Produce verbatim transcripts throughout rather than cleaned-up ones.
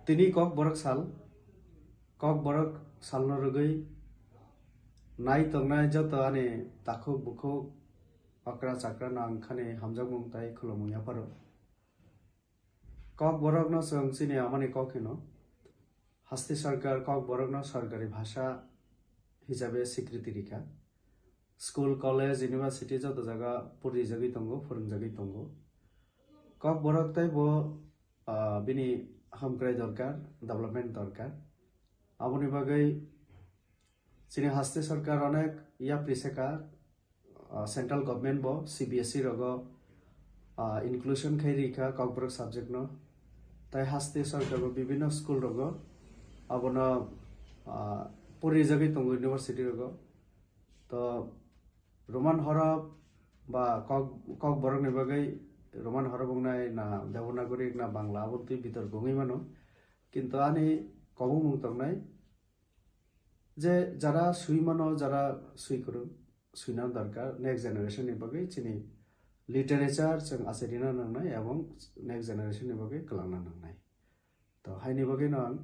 Tini Kokborok sal, Kokborok salno rwgwi nai tongnai joto ani takhuk bukhuk, okra chakra no ang khani hamjakmung tai khulumung yapharo. Kokborokno chwng chini amani kok hino. Hasti sarkar Kokborokno sarkari bhasha hisabe swikriti rikha. School, college, university joto jaga purrijagwi tongo, phwrwngjagwi tongo. Kokborok tei bo, ah, bini hamkrai dorkar, development dorkar. Aboni bagwi chini hasti sarkar onek yapri seka, ah, central government bo C B S E rogo, ah, inclusion khai rikha Kokborok subject no. Tai hasti sarkar bo bibinno school rogo abono, ah, purrijagwi tongo university rogo. To Roman horop ba kok, Kokborokni bagwi Roman horop wngnai na Devanagari na Bangla, abo twi bitorko wngwi mano. Kintu ani kobongmung tongnai je jara swi mano, jara swi kwrwng, swina dorkar next generation ni bagwi chini literature chwng achairina nangnai ebong next generation ni bagwi kwlangna nangnai. To haini bagwi no ang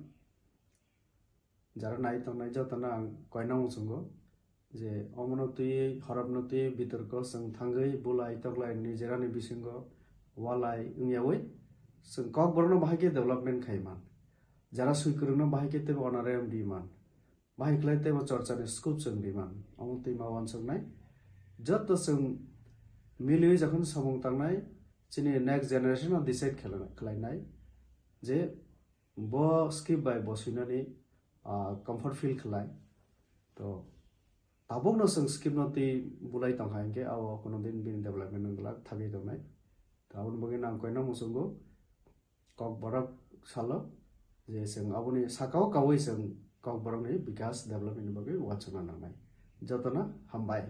jara nai tongnai jotono ang koina muchungo je omono twi, horapno twi, bitorko chwng thangwi bulai toklai nijerani bisingo walai wngyawi chwng Kokborokno bahai khe development khai man. Jara swi kwrwngno bahai khe teibo honorarium di man. Bahai khlai teibo chorchani scope chwng di man. Omo twi ma uansuknai. Joto chwng miliwi jokhon samung tangnai, chini next generation no decide khlai-, khlainai je bo skip bai bo swinani, ah, comfort feel khlai. To tabukno chwng skip no twi bulai tongkha hinkhe abo kuno din bini development wng glak thagwi tongnai. To aboni bagwi no ang koina muchungo Kokborok salo je chwng aboni sakao kaui chwng Kokborokni bikas development ni bagwi uansukna nangnai. Jotono hambai.